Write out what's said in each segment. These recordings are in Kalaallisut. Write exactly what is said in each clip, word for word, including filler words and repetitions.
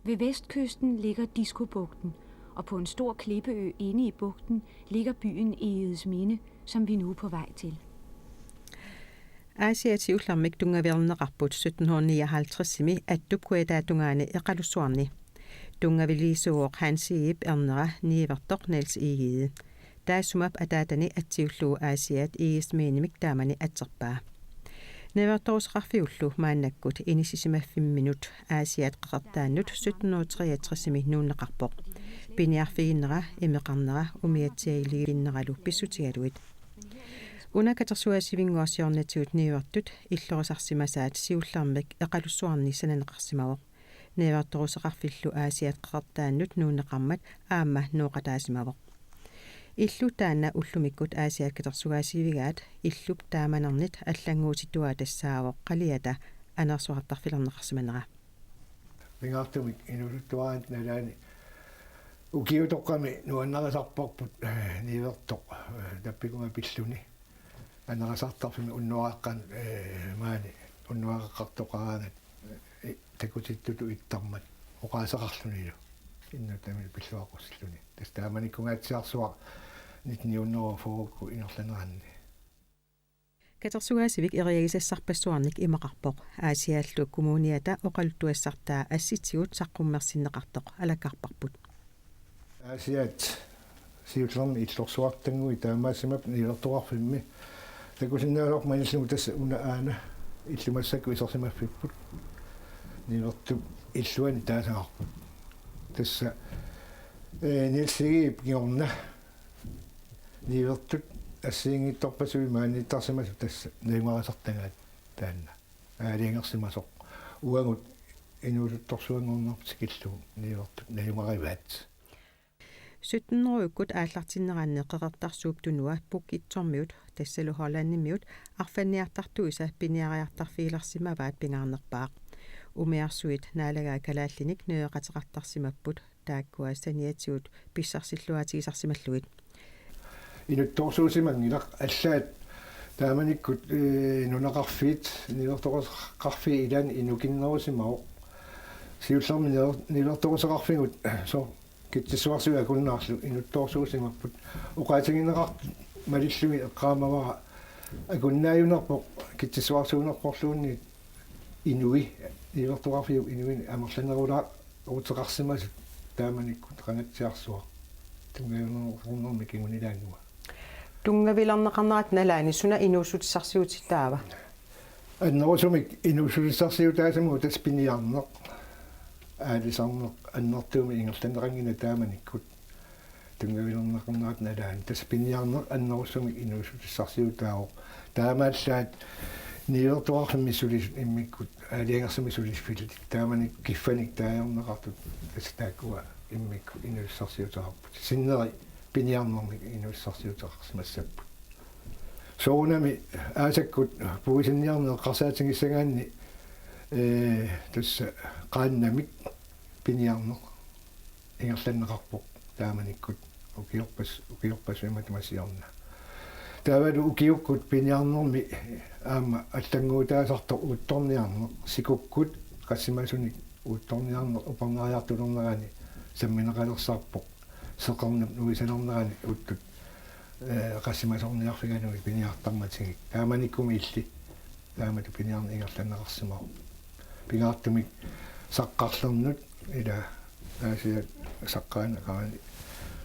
Ved vestkysten ligger Diskobugten, og på en stor klippeø inde i bugten ligger byen Egedesminde, som vi nu er på vej til. Aasiaat siullermik tunngavilerneqarput sytten hundrede nioghalvtredsimi Attup kujataatungaani Eqalussuarni. Tunngaviliisuuvoq Hans Egedep ernera niuertoq Niels Egede. Taassuma ataatani atsiullugu Aasiaat Egedesmindemik taamani atserpaa. Niuertoruseqarfiullu maannakkut inissisimaffimminut Aasiaat Qeqertaannut sytten hundrede treogtresimi nuunneqarpoq. Piniarfiginera, imeqarnera, umiatsialiivinneralu pissutigalugit. Una katersugaasivinnguaq siornatigut niuertut illorisarsimasaat siullermik Eqalussuarni sananeqarsimavoq. Niuertoruseqarfillu Aasiaat Qeqertaannut nuunneqarmat aamma nooqataasimavoq. Illu taanna ullumikkut Aasiaat katersugaasivigaat illup taamanernit allannguutituaa tassaavoq qaliata anersuartarfilerneqarsimanera. Pingaartumik inuusuttuaranit nalaani ukiutoqqami nuannarisarparput, eh, niuertoq, eh, tappikunga pilluni. Anersuartarfimmi unnuaqqan, eh, maani unnuaqeqqartoqaraangat, eh, takutittutut ittarmat oqaaseqarlunilu. Innuttamilu pilluaqqussilluni. Tassa taamanikkungaatsiarsuaq nitten hundrede og fyrre ingerlaneranni. Katersugaasivik eriagisassarpassuarnik imaqarpoq. Aasiaallu kommuniata oqaluttuassartaa assitsigut saqqummersinneqartoq alakkarparput. Aasiaat siullermik illorsuartannguit taamaassimavoq niuertoqarfimmi. Takusinnaavarput manillugu tassa una aana illit massakkut isersimaffipput. Niuertup illuani taasagarput. Tassa, eh, Niels Egedep kingorna niuertut assigiinngitsorpassuit maaniittarsimasut tassa najugarisartagaat taanna. Aalajangersimasoq. Uagut inuusuttorsuanngornerput tikillugu niuertut najugarivaat. Sytten hundrede-ukkut aallartinneranni Qeqertarsuup Tunua Bukitsormiut, tassalu Hollandimiut, arfanniartartuisa piniariartarfigilersimavaat pingaarnerpaaq. Umiarsuit naalagaat kalaallinik niueqateqartarsimapput, taakkua saniatigut pissarsilluaatigisarsimallugit. Inuttorsuusimanngilaq, allaat taamanikkut, eh, nunaqarfiit, niuertoqarfiit ilaanni inukinnerusimavoq. Siullermik niuer-, niuertoruseqarfigut, so, Kitsissuarsuit Akunnaarlu inuttorsuusimapput. Oqaatigineqartut malillugit eqqaamavara Akunnaajunerpoq Kitsissuarsuunerporluunniit inui, niuertoqarfiup inuinik amerlanerulaaruteqarsimasut taamanikkut qangatsiarsuaq. Tunngavilerneqarnermi kingunilaannguaq. Tunngavilerneqarnerata nalaani suna inuussutissarsiutitaava? Annerusumik inuussutissarsiutaasimavoq tassa piniarneq, aalisarneq, annertuumik ingerlanneqanngilaq taamanikkut. Tunngavilerneqarnerata nalaani tassa piniarneq annerusumik inuussutissarsiutaavoq. Taamaallaat niuertoqarfimmi sulisut immikkut aalajangersimasut suliffillit taamani kiffanik taagorneqartut tassa taakkua immikkut inuussutissarsiuteqarput. Sinneri piniarnermik inuussutissarsiuteqarsimassapput. Soorunami aasakkut puisinniarneq eqqarsaatigissagaanni, eh, tassa qaannamik piniarneq ingerlanneqarpoq taamanikkut ukiorpas-, ukiorpassuit matuma siorna. Taavalu ukiukkut piniarnermi aamma allannguutaasartoq uuttorniarneq, sikukkut qassimasunik uuttorniarneq upernariartulernerani sammineqalersarpoq. Seqernup nuisalernerani uttut, eh, qassimasorniarfigalugit piniartarmatigik. Taamanikkumi illit taamatut piniarneq ingerlanneqarsimavoq. Pingaartumik saqqarlernut ila Aasiaat saqqaani aqagani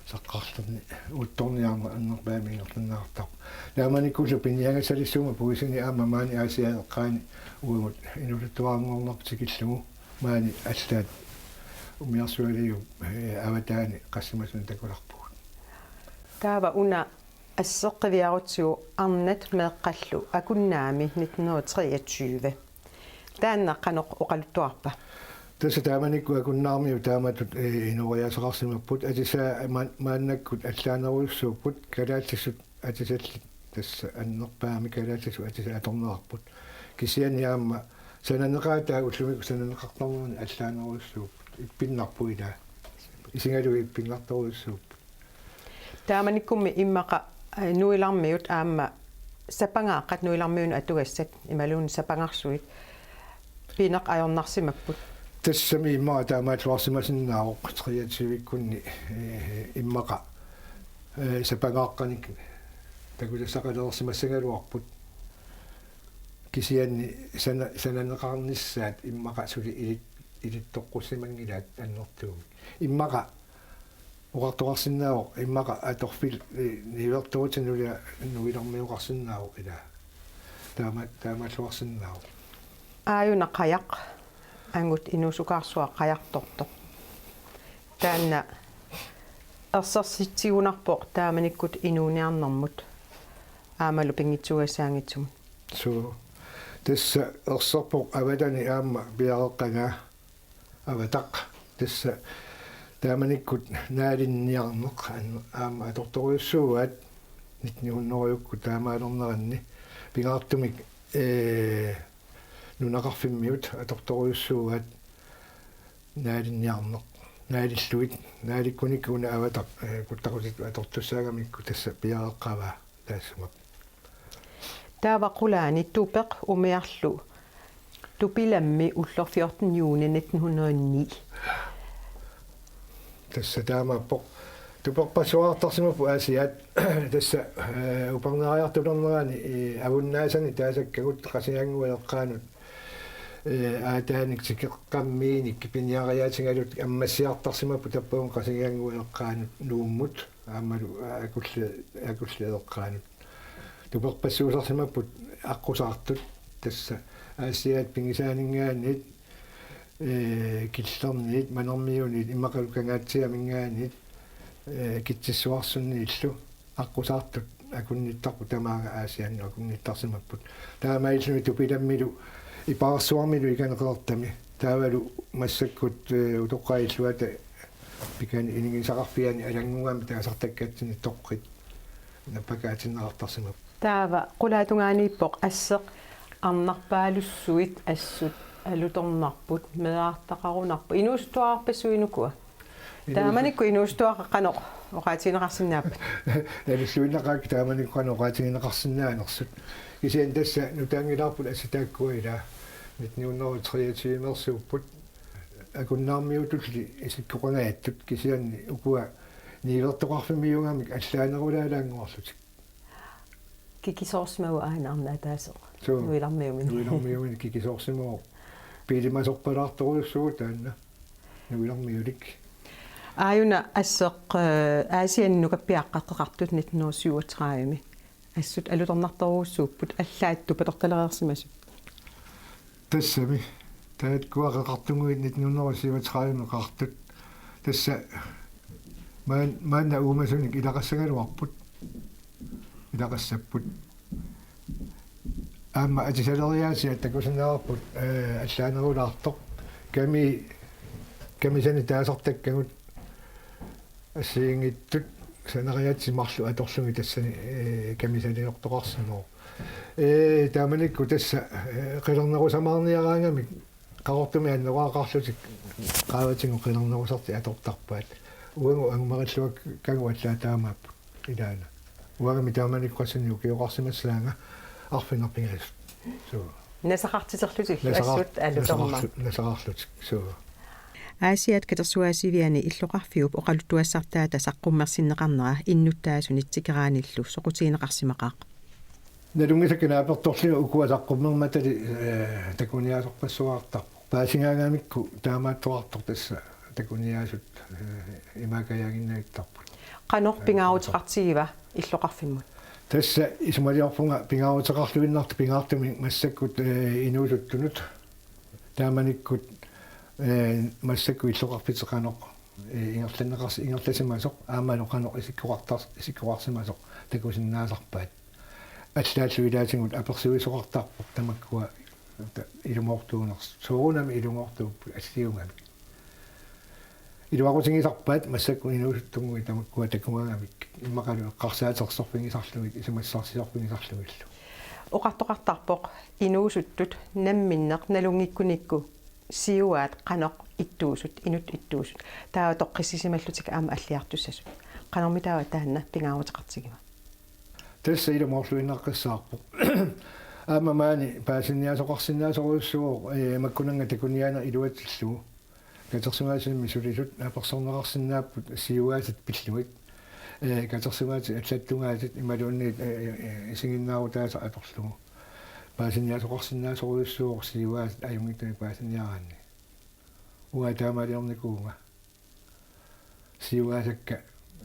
saqqarlerni uuttorniarneq annerpaamik ingerlanneqartarpoq. Taamanikkullu piniagassalissuummat puisini aamma maani Aasiaat eqqaani uagut inuusuttuaranngornerput tikillugu maani allaat umiarsualiup, eh, avataani qassimasunik takularpugut. Taava una asseq qiviarutsigu Arnat meeqqallu Akunnaami nitten hundrede og treogtyve. Taanna qanoq oqaluttuarpa? Tassa taamanikkut Akunnaarmiut taamatut, eh, inooriaaseqarsimapput, atisaat maan-, maannakkut allaanerujussuupput, kalaallisut atisallit tassa annerpaamik kalaallisut atisat atorneqarput. Kisianni aamma sananeqaataat ullumikkut sananeqartarnerani allaanerujussuupput. Ippinnarput ilaa. Isigalugit ippinnartorujussuupput. Taamanikkummi immaqa, eh, nuilarmiut aamma sapangaaqqat nuilarmiunut atugassat imaluunniit sapangarsuit pineq ajornarsimapput. Tassami immaqa taamaalluarsimasinnaavoq treogtyve-kkunni, eh, immaqa, eh, sapangaaqqanik takutassaqalersimassagaluarput. Kisianni sana-, sananeqarnissaat immaqa suli ilit-, ilittoqqussimanngilaat annertuumik. Immaqa oqartoqarsinnaavoq, immaqa atorfillit, eh, niuertuutit nulia-, nuilarmioqarsinnaavoq ilaa. Taama-, taamaalluarsinnaavoq. Aajuna qajaq, angut inuusukaarsuaq qajartortoq. Taanna ersersitsigunarpoq taamanikkut inuuniarnermut aammalu pinngitsuugassaanngitsumut. Suu. Tassa erserpoq avatani aamma piareqqagaa avataq. Tassa taamanikkut naalinniarneq an-, aamma atortorujussuugaat nitten hundrede-kkut taamaalerneranni pingaartumik, ee, nunaqarfimmiut atortorujussuugaat naalinniarneq. Naalillugit, naalikkunikku una avataq, ee, kuttaqutitut atortussaagamikku tassa piareqqavaa taassuma. Taava qulaani tupeq umiarlu tupilammi ulloq fjorten juni nitten hundrede og ni. Tassa taamaappoq. Tuperpassuarartarsimapput Aasiaat. Tassa, eh, upernaariartulernerani, eh, avunnaasani taasakkagut Qasigiannguit eqqaanut, eh, aataanik tikeqqammiinik piniariaatigalugit ammassiartarsimapput tappavunga Qasigiannguit eqqaanut Nuummut aammalu Akulli-, Akulliit eqqaanut. Tuperpassuusarsimapput aqqusaartut tassa Aasiaat pigisaaninngaanniit, ee, Killerniit, Manermiuniit, immaqalu Kangaatsiaminngaanniit, ee, Kitsissuarsunniillu aqqusaartut akunnittarput tamaanga Aasiannut akunnittarsimapput. Taamaalilluni tupilammilu Ipaarsuarmilu Ikaneqeqertami. Taavalu massakkut, ee, utoqqaat illuata pikani inigisaqarfiani Alanngugami taasartakkatsinni toqqit nappakaatinneqartarsimapput. Taava qulaatungaaniippoq asseq arnarpaalussuit assut alutornarput, meerartaqarunarpoq. Inuusuttuararpassuit ukua? Inuusut- Taamanikkut inuusuttuaqqat qanoq oqaatigineqarsinnaappat? Nalulluinnaqaakka taamanikkut qanoq oqaatigineqarsinnaanersut. Kisianni tassa nutaanngilaarput assit taakkua ilaa nitten hundrede og treogtyve-meersuupput. Akunnaarmiutulli isikkoqangaattut kisianni ukua niuertoqarfimmiuugamik allaanerulaalaannguarlutik. Kikisoorsimavoq aana arnaq ataaseq. Suu. Nuilarmiuminik. Nuilarmiuminik kikisoorsimavoq. Piilimasorpalaartorujussuuvoq taanna. Nuilarmiulik. Aajuna asseq, eh, Aasianni nukappiaqqat qeqartut nitten hundrede syvogtredive. Assut alutornartorujussuupput allaat tupatortalereersimasut. Tassami. Taakkua qeqartunnguit nitten hundrede syvogtredive qeqartut. Tassa maan-, maanna uumasunik ilaqassagaluarput. Ilaqassapput. Aamma atisaleriaasiat takusinnaavarput, eh, allaanerulaartoq. Kami-, kamisanik taasartakkagut assigiinngitsut sanariaatsit marluk atorlugit tassani, ee, kamisaliortoqarsimavoq. Ee, taamanikkut tassa, ee, qilernerusamaarniaraangamik Qaqortumi annoraaqarlutik qaavatigut qilernerusartik atortarpaat. Uagut angumerilluakkagut allaat taamaapput ilaana. Uangami taamanikkut qassinik ukioqarsimassaanga arfineq-pingasut. Suu. Nasaqartiterlutillu. Nasaqar-, assut alutornaq. Nasaqarlu-, nasaqarlutik. Suu. Aasiaat katersugaasiviani illoqarfiup oqaluttuassartaata saqqummersinneqarnera innuttaasunit tikeraanillu soqutigineqarsimaqaaq. Nalunngisakka naapertorlugit ukua saqqummermatali, eh, takuniaasorpassuarartarpoq. Paasigaangamikku taamaattoqartoq tassa takuniaasut, eh, imaakajaaginnavittarput. Qanoq pingaaruteqartigiva illoqarfimmut? Tassa isumaliorpunga pingaaruteqarluinnartoq pingaartumik massakkut, eh, inuusuttunut. Taamanikkut, eh, massakkut illoqarfitit qanoq, eh, ingerlanneqars-, ingerlasimasoq aammalu qanoq isikkoqartars-, isikkoqarsimasoq takusinnaasarpaat. Allaallu ilaatigut apersuisoqartarpoq tamakkua ta-, ilumoortuunersut. Soorunami ilumoortuupput assigiinngitsunik. Iluaqutigisarpaat massakkut inuusuttunnguit tamakkua takugaangamik immaqalu eqqarsaatersorfigisarlugit isumassarsiorfigisarlugillu. Oqartoqartarpoq inuusuttut namminneq nalunngikkunikku siuaat qanoq ittuusut, inuk ittuusut. Taava toqqissisimallutik aamma alliartussasut. Qanormi taava taanna pingaaruteqartigiva? Tassa ilumoorluinnaqqissaarpoq. Aamma maani paasiniaasoqarsinnaasorujussuuvoq, eh, makkunannga takuniaaneq iluatsillugu. Katersugaasivimmi sulisut apersorneqarsinnaapput siuaasat pillugit. Ee, katersugaasat allattugaasat imaluunniit, ee, ee, isiginnaarutaasaq atorlugu. Paasiniaasoqarsinnaasorujussuuvoq siuaasat ajunngitsumik paasiniaraanni. Uanga taamaaliornikuuvunga. Siuaasakka,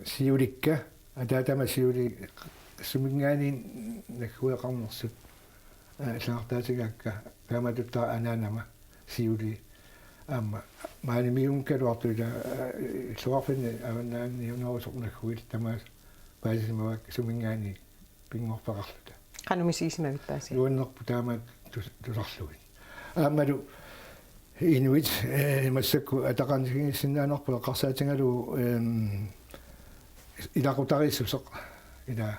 siulikka, ataatama siuli suminngaanniit naggueqarnersut. Ee, allagartaatigaakka, taamatuttaaq anaanama siuli. Aamma maanimiuunngikkaluartoq ila, ee, illoqarfinni avannaani niunerusoq nagguillu tamaasa paasisimavakka suminngaanniit pinngorfeqarluta. Qanoq misigisimavit paasiat? Nuannerpoq taamaat tus-, tusarlugit. Aammalu inuit, ee, massakkut ataqatigiissinnaanerput eqqarsaatigalugu, em, ilaqutariissuseq, ila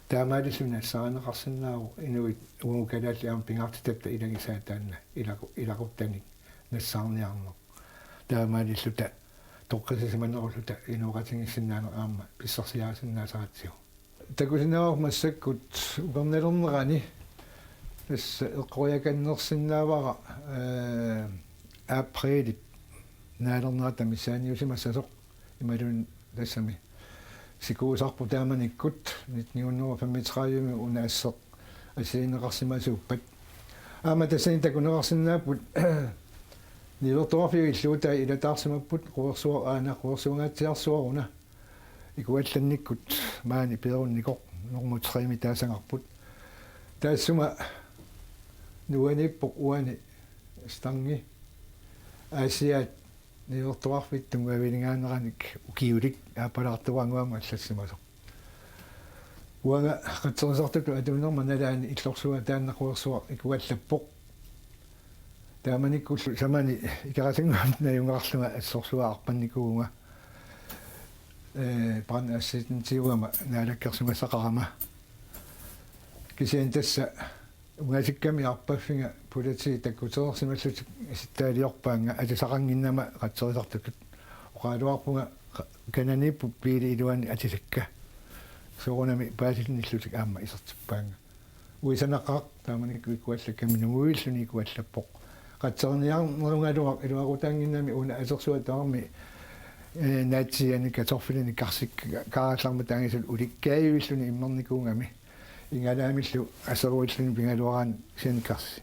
taamaalilluni nassaarineqarsinnaavoq inuit uagut kalaallit aamma pingaartitatta ilagisaat taanna ilaqu-, ilaquttanik nassaarniarneq. Taamaalilluta toqqissisimanerulluta inooqatigiissinnaaneq aamma pissarsiarisinnaasaratsigu. Takusinnaavarput massakkut upernalernerani tassa eqqoriakannersinnaavara, ee, aprilip naalernerata missaaniusimassasoq imaluunniit tassami sikuusarput taamanikkut nitten hundrede og femogtredive una asseq assigineqarsimasuuppat. Aamma tassani takuneqarsinnaapput niuertoqarfiup illuutai ilataarsimapput quersuaq aana quersuangaatsiarsuaruna. Ikuallannikkut maani peerunnikoq normu tre-mi taasagarput. Taassuma nuaniippoq uani stangi Aasiaat niuertoqarfiup tunngavilingaaneranik ukiulik aappalaartuaannguamik allassimasoq. Uanga qatserisartutut atuinerma nalaani illorsuaq taanna quersuaq ikuallappoq. Taamanikkullu samani Ikerasinguamut najugaqarlunga assorsuaq arpannikuuvunga, ee, brandaccidentiugama naalakkersimassaqarama. Kisianni tassa ungasikkami arpaffiga politiit takkutereersimallutik isittaaliorpaannga atisaqannginnama qatserisartutut. Oqaluarpunga qa-, kananiippoq biili iluani atisakka. Soorunami paasilinnillutik aamma isertippaannga. Uisanaqaaq taamanikkut ikuallakkami nunguilluni ikuallappoq. Qatserniarnerugaluaq iluaqutaannginnami una asersuaq tamarmi, ee, naatsiianik kartoffilinik karsik-, kaarallarmat taangisut ulikkaavilluni immernikuugami. Igalaamillu aseruilluni pigaluaraanni sianik karsi.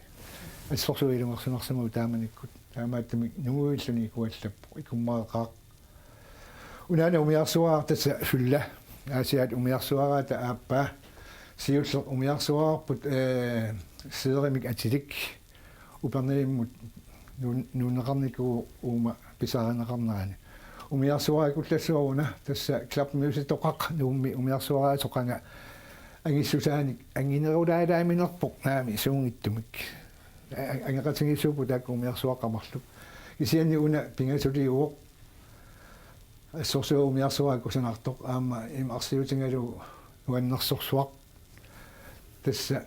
Assorsuaq ilungersunarsimasoq taamanikkut. Taamaattumik nunguilluni ikuallappoq. Ikummareqaaq. Unaana umiarsuaraq tassa fylla. Aasiaat umiarsuaraata aappaa. Siulleq umiarsuararput, ee, seeremik atilik. Upernavimmut nuun-, nuunneqarnikuuvoq uuma pisaarineqarnerani. Umiarsuaraq ikuallassuaq una tassa Club Music Toqaq Nuummi umiarsuaraasoq qanga angissusaanik anginerulaalaaminerpoq naami suunngitsumik. A-, a-, angeqatigiissuupput taakku umiarsuaqqat marluk. Kisianni una pingasuliuvoq. Assorsuaq umiarsuaraq kusanartoq aamma ima arsiutigalugu nuannersorsuaq. Tassa,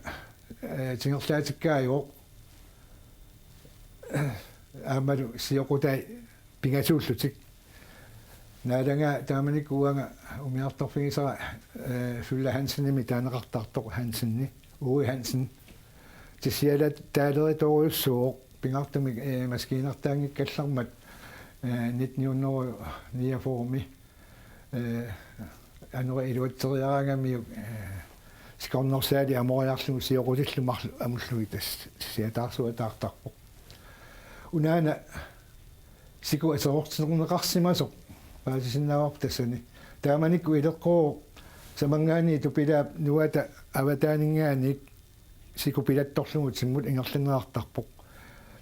ee, tingerlaatikkaavoq. Aammalu sioqutai pingasuullutik. Naalagaa taamanikkut uanga umiartorfigisara, ee, Fylla Hansenimik taaneqartartoq Hanseni, Ove Hansen. Tissialataalertorujussuuvoq pingaartumik, ee, maskiinartaanngikkallarmat, ee, nitten hundrede niogfyrre-mi, ee, anori iluatseriaraangamiuk, ee, sikornersaali amoriarlugu sioqutillu marluk amullugit tassa tissiataarsuataartarpoq. Unaana siku aserorterneqarsimasoq paasisinnaavarput tassani. Taamanikkut ileqqooq samanngaanniit Tupilaap nuata avataaninngaanniit siku pilattorlugu timmut ingerlanneqartarpoq.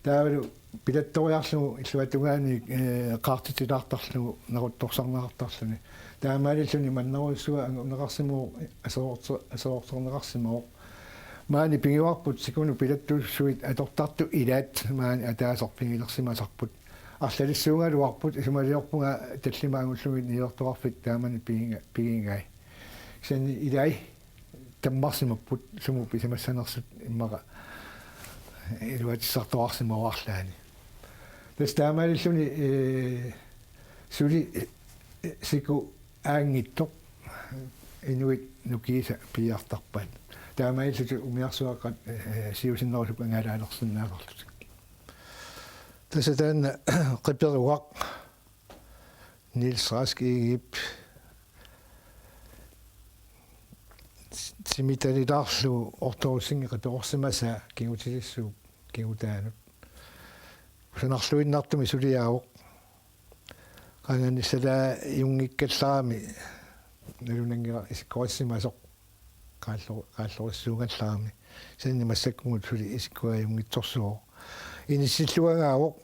Taavalu pilattoriarlugu illuatungaaniit, ee, qaartitilaartarlugu neruttorsarneqartarluni. Taamaalilluni mannerujussuaq anguneqarsimavoq aserorter-, aserorterneqarsimavoq. Maani pigivarput sikunut pilattussuit atortartut ilaat maani ataaseq pigilersimasarput. Arlalissuugaluarput isumaliorpunga tallimat angullugit niuertoqarfik taamani pigiga-, pigigai. Kisianni ilai tammarsimapput sumut pisimassanersut immaqa iluatsisartoqarsimavoq arlaanni. Tassa taamaalilluni, ee, suli, ee, siku aanngitsoq inuit nukiisa piiartarpaat. Taamaalillutik umiarsuaqqat, ee, siusinnerusukkut angalaalersinnaasarlutik. Tassa taanna qiperugaq Niels Rask Egedep timitanilaarlugu Otto Rosingip qiperorsimasaa kigutilissuup kigutaanut. Kusanarluinnartumik suliaavoq. Qanganissalaajunngikkallarami nalunanngilaq isikkorissimasoq qaallo-, qaallorissuugallarami. Kisianni massakkumut suli isikkuajunngitsorsuuvoq. Inissilluagaavoq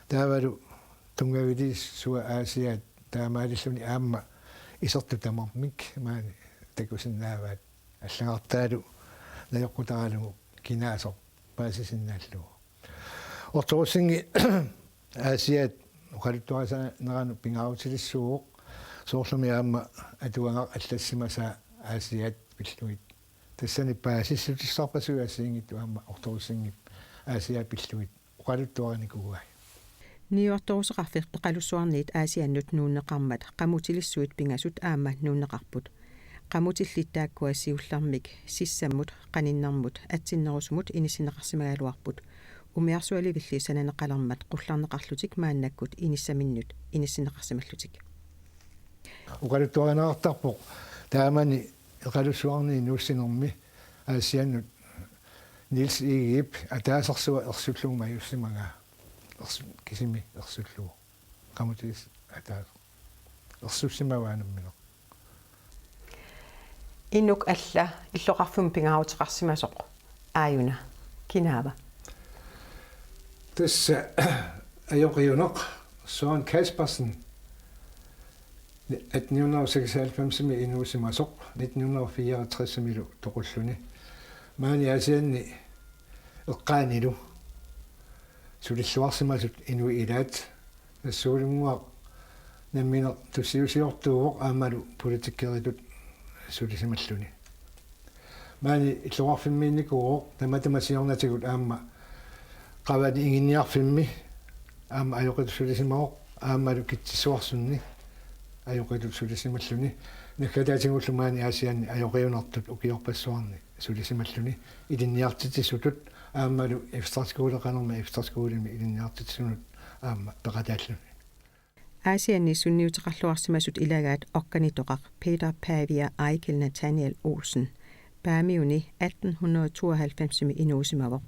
taavalu tunngaviliissuaq Aasiaat taamaalilluni aamma isertut tamarmik maani takusinnaavaat. Allagartaalu najoqqutaralugu kinaasoq paasisinnaallugu. Otto Rosingip Aasiaat oqaluttuarisaaneranut pingaarutilissuuvoq, soorlumi aamma atuagaq allassimasaa Aasiaat pillugit. Tassani paasissutissarpassuit assigiinngitsut aamma Otto Rosingip Aasiaat pillugit oqaluttuarinikuuai. Niuertoruseqarfik Oqalussuarniit Aasiannut nuunneqarmat qamutilissuit pingasut aamma nuunneqarput. Qamutillit taakkua siullermik sissammut, qaninnermut, atsinnerusumut inissinneqarsimagaluarput. Umiarsualivilli sananeqalermat qullarneqarlutik maannakkut inissaminnut inissinneqarsimallutik. Oqaluttuarineqartarpoq taamani Oqalussuarniit nuussinermi Aasiannut Niels Egedep ataasersuaq ersullugu majussimagaa. Ersu-, kisimi ersullugu. Qamutilis ataaseq. Ersussimavaa nammineq. Inuk alla illoqarfimmut pingaaruteqarsimasoq aajuna. Kinaava? Tassa ajoqiuneq Søren Kaspersen atten hundrede og seksoghalvfemsimi inuusimasoq nitten hundrede og fireogtresimilu toqulluni. Maani Aasianni eqqaanilu sulilluarsimasut inuit ilaat. Tassuulinnguaq nammineq tussiusiortuuvoq aammalu politikeritut sulisimalluni. Maani illoqarfimmiinnikuuvoq tamatuma siornatigut aamma Qavani Iginniarfimmi aamma ajoqitut sulisimavoq aammalu Kitsissuarsunni ajoqitut sulisimalluni. Naggataatigullu maani Aasianni ajoqiunertut ukiorpassuarni sulisimalluni ilinniartitsisutut aammalu efterskole, Qanormi Efterskolemi ilinniartitsisunut aamma peqataalluni. Aasianni sunniuteqarluarsimasut ilagaat organitoqaq Peter Pavia Eichel Nathaniel Olsen. Paamiuni atten hundrede tooghalvfemsimi inuusimavoq.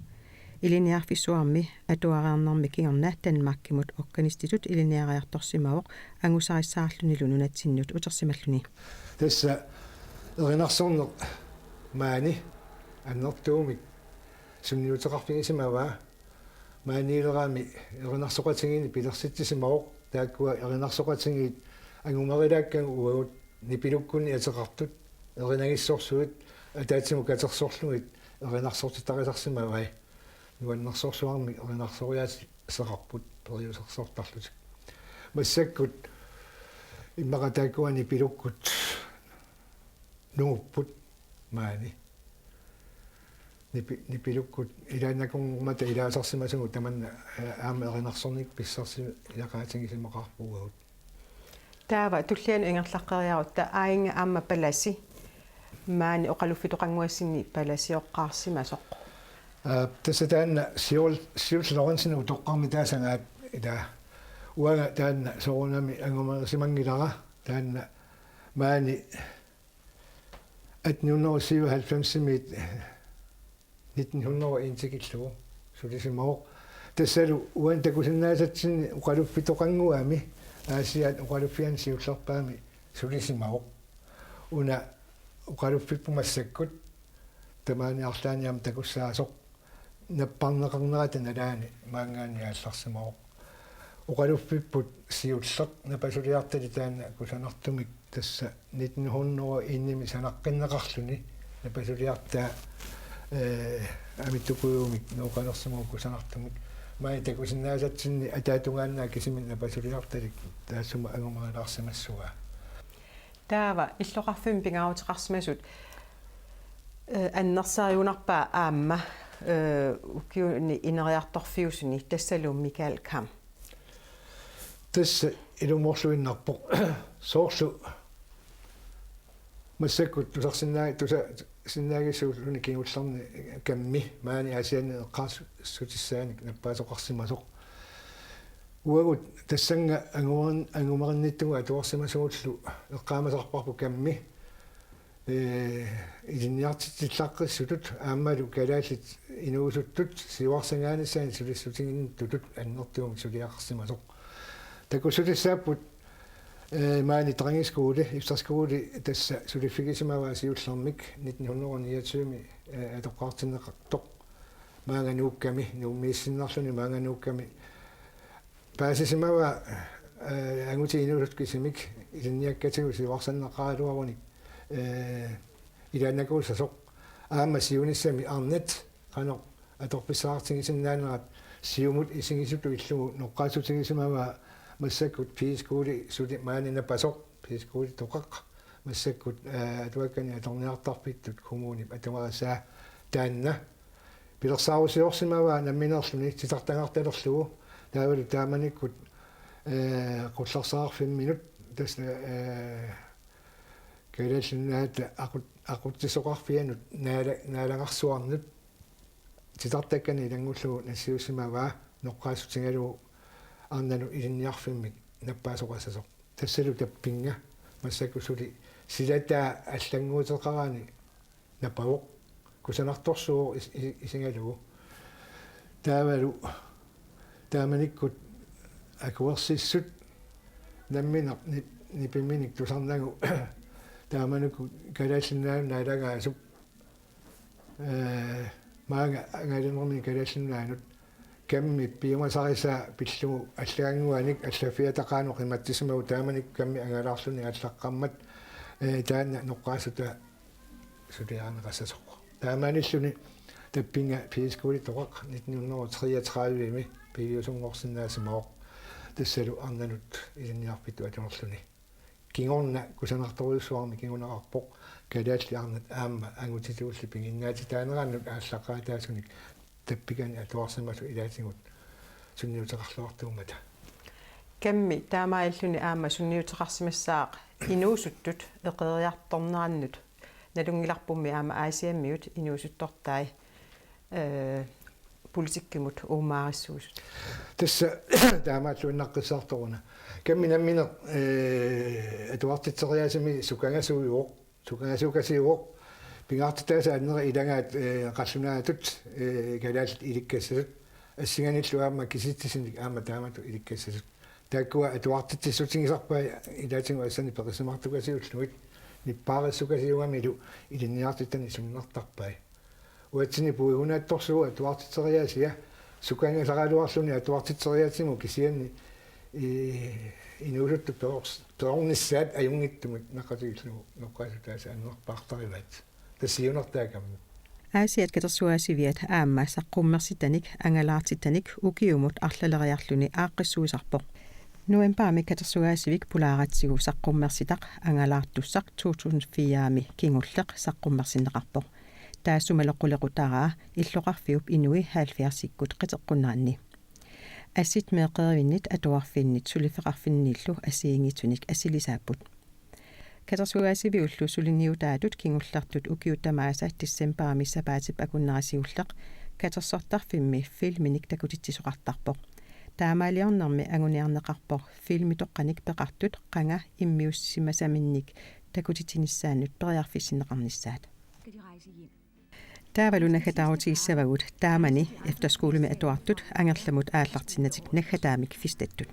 Ilinniarfissuarmi atuareernermi kingorna Danmarkimut organistitut ilinniariartorsimavoq angusarissaarlunilu nunatsinnut utersimalluni. Tassa erinarsorneq maani annertuumik sunniuteqarfigisimavaa. Maaniilerami erinarsoqatigiinni pilersitsisimavoq, taakkua erinarsoqatigiit angumerilaakkakka uagut nipilukkunni ateqartut erinagissorsuit ataatsimut katersorlugit erinarsortitarisarsimavai. Nuannersorsuarmik erinarsoriaaseqarput periusersortarlutik. Massakkut immaqa taakkua nipilukkut nungupput maani. Nipi-, nipilukkut ilaannakunngormata ilaasarsimasugut tamanna, eh, aamma erinarsornikkut pissarsiaqaatigisimaqaarput uagut. Taava tullianut ingerlaqqeriarutta aajuna aamma palasi maani oqaluffitoqannguassinni palasioqqaarsimasoq. Aa, tassa taanna Siul-, Siulleq Lorentzen utoqqarnitaasangaat ilaa. Uanga taanna soorunami angumerisimanngilanga taanna maani atten hundrede syvoghalvfemsimiit nitten hundrede en tikillugu sulisimavoq. Tassalu uani takusinnaasatsinni oqaluffitoqannguami Aasiaat oqaluffiani siullerpaami sulisimavoq. Una oqaluffipput massakkut tamaani arlaanni aamma takussaasoq napparneqarnerata nalaani maanngaanniit aallarsimavoq. Oqaluffipput siulleq napasuliartalik taanna kusanartumik tassa nitten hundrede enimi sanaqqinneqarluni napasuliartaa, eh, amitsukujuumik nooqqanersimavoq kusanartumik. Maani takusinnaasatsinni ataatungaannaat kisimi napasuliartalik taassuma angumerilaarsimassuaa. Taava illoqarfimmut pingaaruteqarsimasut, eh, annersarigunarpaa aamma, eh, ukiuni ineriartorfiusuni tassalu Michael Kamm. Tassa ilumoorluinnarpoq soorlu massakkut tusarsinnaa-, tusa-, sinnaagissuulluni kingullerni Kammi maani Aasianni eqqarsutissaanik nappaasoqarsimasoq. Uagut tassannga angumarin-, angumerinnittugut atuarsimasugullu eqqaamasarparput Kammi, ee, ilinniartitsillaqqissutut aammalu kalaallit inuusuttut siuarsagaanissaannik sulissutiginnittutut annertuumik suliaqarsimasoq. Takussutissaapput, ee, maani drengeskole, efterskole tassa suliffigisimavaa siullermik nitten hundrede og niogtyve, ee, atoqqaartinneqartoq. Maanga Nuukkami, Nuummiissinnarluni Maanga Nuukkami paasisimavaa, ee, angutit inuusuttut kisimik ilinniakkatigut siuarsanneqaraluarunik, ee, ilaannakuussasoq. Aamma siunissami arnat qanoq atorfissaqartigisinnaanerat siumut isigisutut illugu noqqaassutigisimavaa massakkut pigeskole suli maani napasoq, pigeskoletoqaq, massakkut, ee, atuakkanik atorniartarfittut kommunip atugaasaa taanna. Pilersaarusiorsimavaa nammineerluni titartagartalerlugu, taavalu taamanikkut, ee, qullersaqarfimminut tassa, ee, Kalaallit Nunaata aqut-, aqutsisoqarfianut naala-, naalagarsuarnut titartakkanik ilanngullugu nassiussimavaa noqqaassutigalugu arnanut ilinniarfimmik nappaasoqassasoq. Tassalu tappinnga massakkut suli silataa allannguuteqaraanni napavoq, kusanartorsuuvoq is-, i-, isigalugu. Taavalu taamanikkut akuersissut nammineq ni-, nipimminik tusarnagu taamanikkut Kalaallit Nunaannut naalagaasup, ee, maanga angalanermini Kalaallit Nunaannut Kammip piumasarisaa pillugu allagannguanik allaffiata qaanoq qimatsisimagu taamanikkut Kammi angalaarluni aallaqqammat, ee, taanna noqqaassutaa suliarineqassasoq. Taamaalilluni tappinnga pigeskoletoqaq nitten hundrede og treogtredive-mi piviusunngorsinnaasimavoq. Tassalu arnanut ilinniarfittut atunerluni. Kingorna kusanartorujussuarmik kinguneqarpoq kalaallit arnat aamma angutitulli piginnaatitaaneranut aallaqqaataasunik tappikani atuarsimasut ilaatigut sunniuteqarluartuummata. Kammi taamaalilluni aamma sunniuteqarsimassaaq inuusuttut eqeeriartornerannut. Nalunngilarpummi aamma Aasiammiut inuusuttortai, ee, politikkimut uummarissuusut. Tassa taamaalluinnaqqissaartoruna. Kammi nammineq, ee, atuartitseriaatsimi sukangasuujuvoq, sukangasukasiuvoq, pingaartitaasa anneri ilagaat, ee, qallunaatut, ee, kalaallit ilikkassasut, assinganillu aamma kisitsisinik aamma taamatut ilikkassasut. Taakkua atuartitsissutigisarpai ilaatigut assanik peqisimartukasiullugit, nippaarissukasiugamilu ilinniartitanik sunnertarpai. Uatsini puigunaattorsuuvoq atuartitseriaasia, sukangasaraluarluni atuartitseriaatsimut kisianni, ee, inuusuttut perors-, perornissaat ajunngitsumik naqatigiillugu noqqaassutaasa annerpaartarivaat. Tassa siunertaa Kammi. Aasiaat katersugaasiviat aamma saqqummersitanik angalaartitanik ukiumut arlaleriarluni aaqqissuisarpoq. Novembarimi katersugaasivik pulaaratsigu saqqummersitaq angalaartussaq to tusind fire-mi kingulleq saqqummersinneqarpoq. Taassuma qulequtaraa illoqarfiup inui halvfjerdsikkut qiteqqunneranni. Assit meeqqerivinnit atuarfinnit suliffeqarfinnillu assigiinngitsunik assilisaapput. Katersugaasiviullu suliniutaatut kingullertut ukiut tamaasa decembarimi sapaatip akunnera siulleq katersortarfimmi filminik takutitsisoqartarpoq. Taamaaliornermi anguniarneqarpoq filmitoqqanik peqartut qanga immiussimasaminnik takutitsinissaannut periarfissinneqarnissaat. Taavalu naggataarutigissavarput taamani efterskolemi atuartut angerlamut aallartinnatik naggataamik festattut.